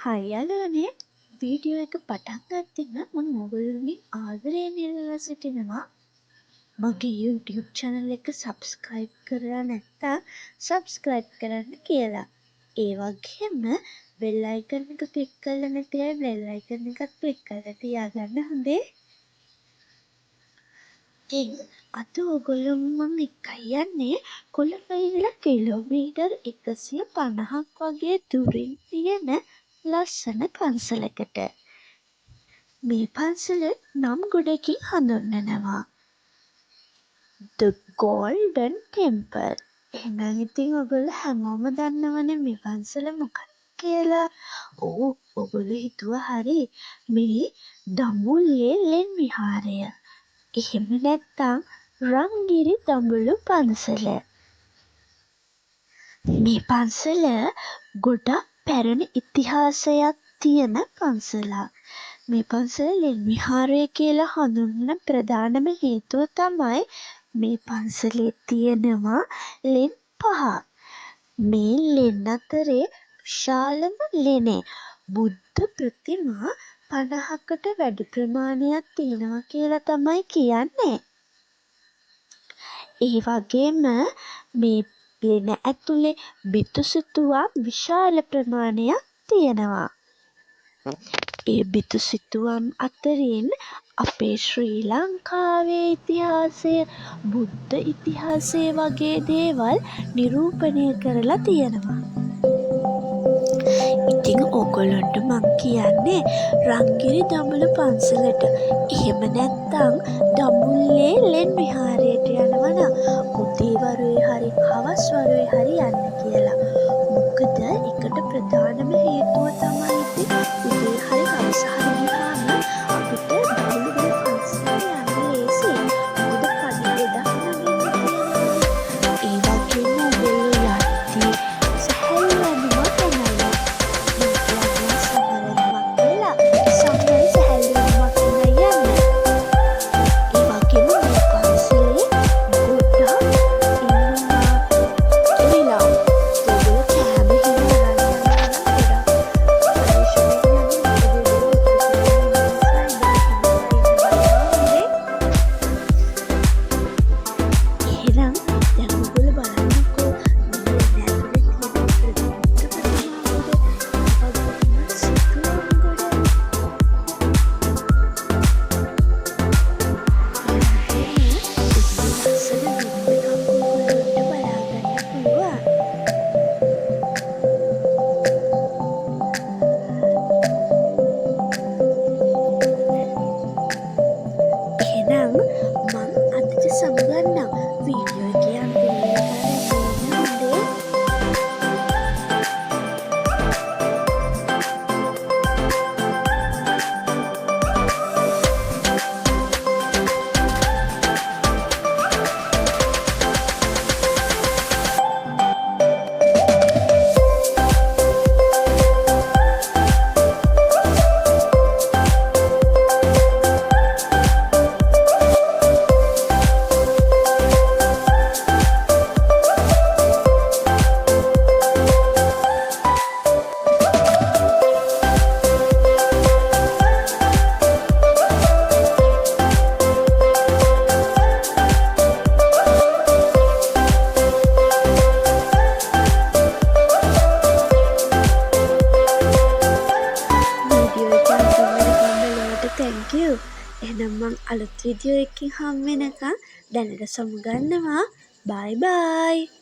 Hi යාළුවනේ, video එක පටන් ගද්දිම මම ඔයගොල්ලන්ගෙන් ආදරයෙන් ඉල්ලා සිටිනවා මගේ YouTube channel එක සබ්ස්ක්‍රයිබ් කරලා නැත්නම් සබ්ස්ක්‍රයිබ් කරන්න කියලා. ඒ වගේම බෙල් අයිකන් එක ක්ලික් කරලා නැති අය බෙල් අයිකන් එකත් ක්ලික් කරලා තියාගන්න හොඳේ. ඉතින් අද ඔයගොල්ලෝ මං එක්කයි යන්නේ කොළඹ ඉඳලා කිලෝමීටර් 150ක් වගේ දුරින් තියෙන ලස්සන පන්සලකට. මේ පන්සල නම් ගොඩකින් හඳුන්වනවා. The Golden Temple. එහෙනම් ඉතින් ඔයගොල්ලෝ හැමෝම දන්නවනේ මේ පන්සල මොකක්ද කියලා. ඔව්, ඔයගොල්ලෝ හිතුවා හරි. මේ දඹුල්ලේ ලෙන් විහාරය. එහෙම නැත්නම් රංගිරි දඹුලු පන්සල. මේ පන්සල ගොඩක් පැරණි ඉතිහාසයක් තියෙන පන්සලක්. මේ පන්සල ලෙන් විහාරය කියලා හඳුන්වන ප්‍රධානම හේතුව තමයි මේ පන්සලේ තියෙනවා ලෙන් පහක්. මේ ලෙන් අතරේ විශාලම ලෙනේ බුද්ධ ප්‍රතිමා 50කට වැඩි ප්‍රමාණයක් තියෙනවා කියලා තමයි කියන්නේ. ඒ වගේම මේ ලෙන ඇතුලේ බිතු සිතුවම් විශාල ප්‍රමාණයක් තියෙනවා. ඒ බිතු සිතුවම් අතරින් අපේ ශ්‍රී ලංකාවේ ඉතිහාසය, බුද්ධ ඉතිහාසය වගේ දේවල් නිරූපණය කරලා තියෙනවා. ඉතින් ඕගොල්ලන්ට මං කියන්නේ රංගිරි දඹුලු පන්සලට, එහෙම නැත්නම් දඹුල්ලේ ලෙන් විහාරයට යනවා නම් උදේ වරුවේ හරි හවස් වරුවේ හරි යන්න කියලා. මොකද ඒකට ප්‍රධානම හේතුව තමයි ඉතින් උදේ හරි හවස හරි ගියාම අපිට දඹුල්ලේ පන්සලට යන්න ලේසියි. මොකද පඩි ගොඩක් නගින්න තියෙනවනේ. ඒ වගේම ඔයගොල්ලෝ යද්දි සැහැල්ලු ඇඳුමක් ඇඳලා, මං කියන්නේ සමර් ඇඳුමක් කියලා, සමර් සැහැල්ලු ඇඳුමක් ඇඳලා යන්න. ඒ වගේම මේ පන්සලේ ගොඩක් ඉන්නවා වෙලා. ඔයගොල්ලෝ කෑම එහෙම අරන් යනවා නම් ගොඩක් පරිස්සමෙන් යන්න. මොකද ඒගොල්ලෝ ඔත්තු කරගෙන ඉන්න නිසා ඉඳලා ඉන්න බලනවා හොඳේ. එහෙනම් දැන් ඔයගොල්ලෝ බලන්නකෝ මේ ලෙන ඇතුලේ තියෙන බුද්ධ ප්‍රතිමා ගොඩ, ඒ වගේම සිතුවම් ගොඩ. ඒ වගේම ලස්සන විව් එකක් ඔයගොල්ලන්ට බලා ගන්න පුළුවන්. එහෙනම් මං අදට සමුගන්නම්. වීඩියෝ එකේ අන්තිම වෙනකන් රැඳිලා ඉන්න හොඳේ. වීඩියෝ එක අන්තිම වෙනකම් බැලුවට thank you. එහෙනම් මං අලුත් වීඩියෝ එකකින් හම්බ වෙනකන් දැනට සමුගන්නවා. බයි බයි.